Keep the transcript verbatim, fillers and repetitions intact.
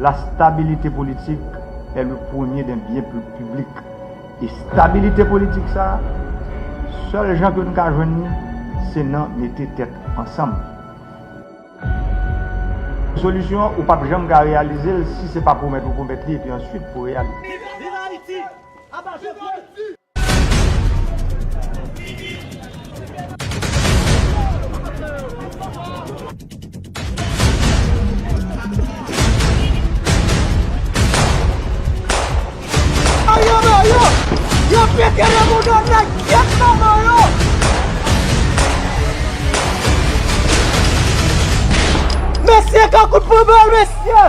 La stabilité politique est le premier des biens pu- publics. E stabilite politik sa a, sèl jan ke n ka jwenn li, se nan mete tèt ansanm. Solisyon an, ou p ap janm ka reyalize l si se pa pwomèt ou pwomèt li epi answit pou reyalize. Viv Ayiti! Aba Jovenel! Ayo, ayo! Yo pete nan mouda nèg, gyèt manman yo! Mesye, ka kout pran bal, mesye!